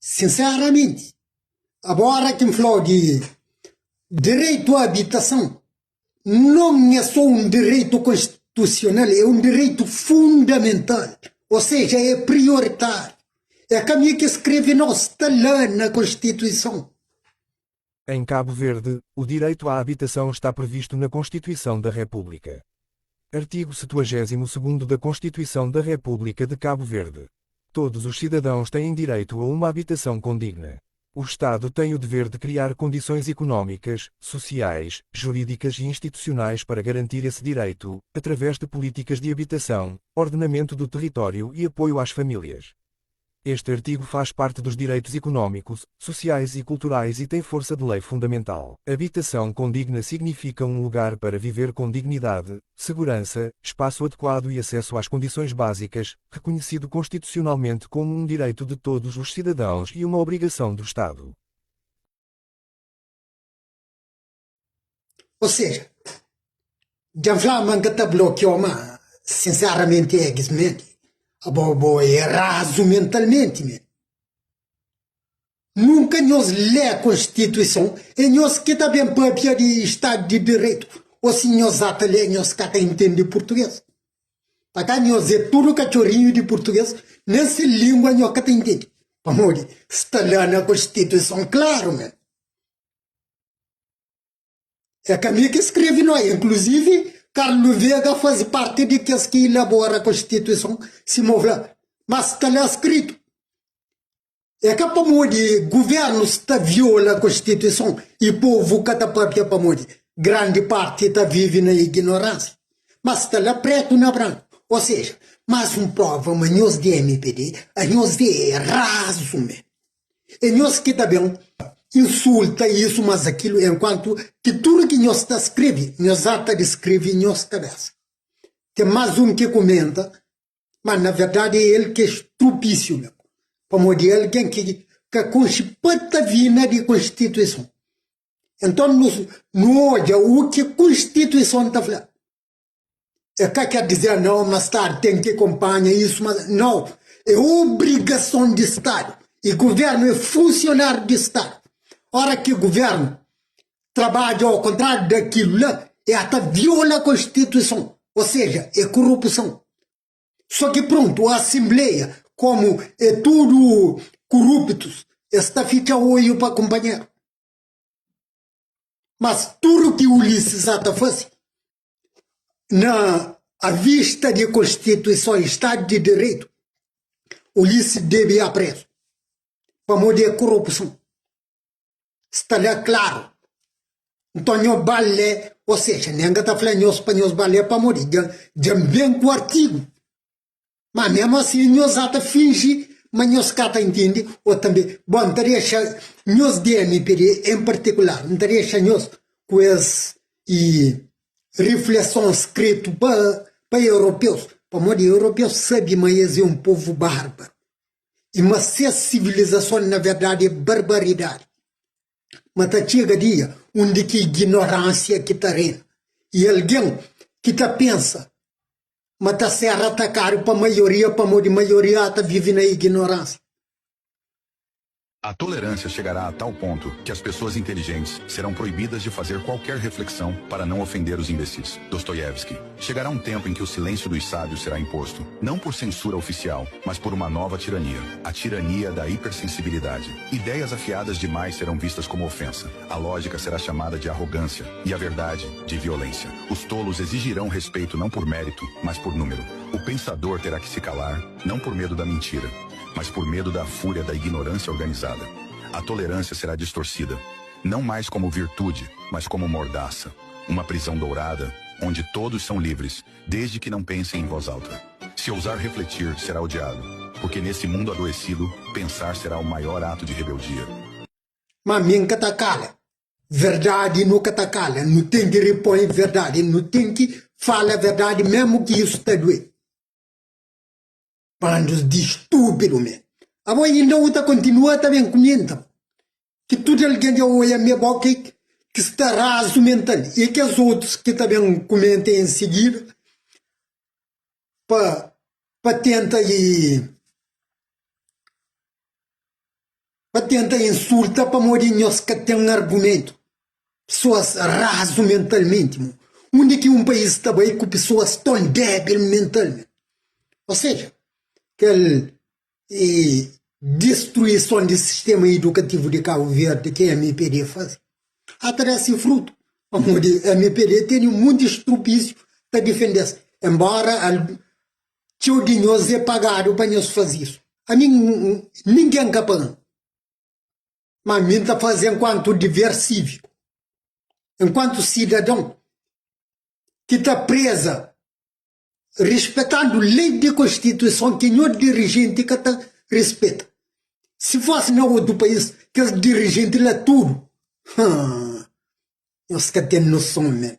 Sinseramenti, agora ki N fla-u di direitu a abitason, non é so un direitu konstitusional, é un direitu fundamental, o seja, é prioritáriu. É ka mi ki skrebe, nau, sta la na Konstituison. Em Cabo Verde, o direito à habitação está previsto na Constituição da República. Artigo 72 da Constituição da República de Cabo Verde. Todos os cidadãos têm direito a uma habitação condigna. O Estado tem o dever de criar condições econômicas, sociais, jurídicas e institucionais para garantir esse direito, através de políticas de habitação, ordenamento do território e apoio às famílias. Este artigo faz parte dos direitos econômicos, sociais e culturais e tem força de lei fundamental. Habitação condigna significa um lugar para viver com dignidade, segurança, espaço adequado e acesso às condições básicas, reconhecido constitucionalmente como um direito de todos os cidadãos e uma obrigação do Estado. Ou seja, dja N fla ma N ka ta blokiau ma sinseramenti egismenti abo bo é razu mentalmenti me. Nunka nhos lé konstituison é nhos ki ta ben papia di stadu di direitu o si nhos ata lé nhos ka ta intende purtuges. Pa ka nhos é tudu katxorinhu di purtuges nen se lingua nhos ka ta intende pamodi sta la na konstituison klaru me. É ka mi ki skrebe no, inkluzivi Carlos Vega faze parti di kes ki ilabora konstituison sima bu fla, ma sta la skritu. É ka pamodi guvernu sta viola konstituison i povu ka ta papia pamodi grandi parti ta vive na ignoransia, ma sta la pretu na branku. O seja, mas un prova ma nhos di MPD anhos é razu me. É nhos ki ta ben insulta isu mas akilu, enkuantu ki tudu ki nhos ta skrebe, nhos ata di skrebe nhos kabesa. Ten mas un ki kumenta, ma na verdadi é el ki é strupisiu mesmu, pamodi é algen ki ka konxe patavina di konstituison. Enton nu odja u ki konstituison ta fla. É ka ker dizer nau ma stadu ten ki konpanha isu ma nau, é obrigason di stadu i guvernu é funsionariu di stadu. Ora ki guvernu trabadja ao kontrariu di akilu la é ata viola konstituison, o seja, é korupson. So ki prontu asenbleia komu é tudu koruptus es ta fitxa oiu pa kunpanheru. Mas tudu ki Ulisses ata fasi Na a vista di Konstituison i Stadu di Direitu, Ulisses debe ia prezu pamodi e korupson. Sta la klaru. Nton nho ba le, o seja, nen ka ta fla nhos pa nhos ba le pamodi dja N ben ku artigu. Ma memu asin nhos ata finji ma nhos ka ta intende o tanbe bon N ta dexa nhos di MPD en partikular N ta dexa nhos ku es i rifleson skritu pa pa europeus pamodi europeus sabe ma es é un povu bárbaru i ma ses sivilizason na verdadi é barbaridadi ma ta txiga dia undi ki ignoransia ki ta reina i algen ki ta pensa ma ta ser atakadu pa maioria pamodi maioria ta vive na ignorânsia. A tolerância chegará a tal ponto que as pessoas inteligentes serão proibidas de fazer qualquer reflexão para não ofender os imbecis. Dostoiévski. Chegará um tempo em que o silêncio dos sábios será imposto, não por censura oficial, mas por uma nova tirania, a tirania da hipersensibilidade. Ideias afiadas demais serão vistas como ofensa. A lógica será chamada de arrogância e a verdade de violência. Os tolos exigirão respeito não por mérito, mas por número. O pensador terá que se calar, não por medo da mentira, mas por medo da fúria da ignorância organizada. A tolerância será distorcida, não mais como virtude, mas como mordaça, uma prisão dourada onde todos são livres, desde que não pensem em voz alta. Se ousar refletir, será odiado, porque nesse mundo adoecido, pensar será o maior ato de rebeldia. Ma mi N ka ta kala. Verdadi nu ka ta kala. Nu ten ki ripoi verdadi. Nu ten ki fala verdadi memu ki isu ta due. Bandos di stúpidu me. Abo inda u ta kontinua ta ben kumenta ki tudu algen dja oia me bo ki ki sta razu mental i kes otus ki ta ben kumenta en sigida pa pa tenta i. Pa tenta insulta pamodi nhos ka ten argumentu. Pesoas razu mentalmenti mo. Undi ki un país ta bai ku pesoas ton débil mentalmenti? Ou seja, kel destruison di sistema idukativu di Kabu Verdi ki MPD faze ata da si frutu, pamodi MPD tene un monti strupisiu ta difende-s, enbora txeu di nhos é pagadu pa nhos faze isu. Ami ningen ka paga-m, ma mi N ta faze enkuantu dever síviku, enkuantu sidadon ki ta preza rispetandu lei di konstituison ki nho dirijenti ka ta rispeta. Si fosi na otu país, kes dirijenti la tudu, haa, nhos ka ten noson men.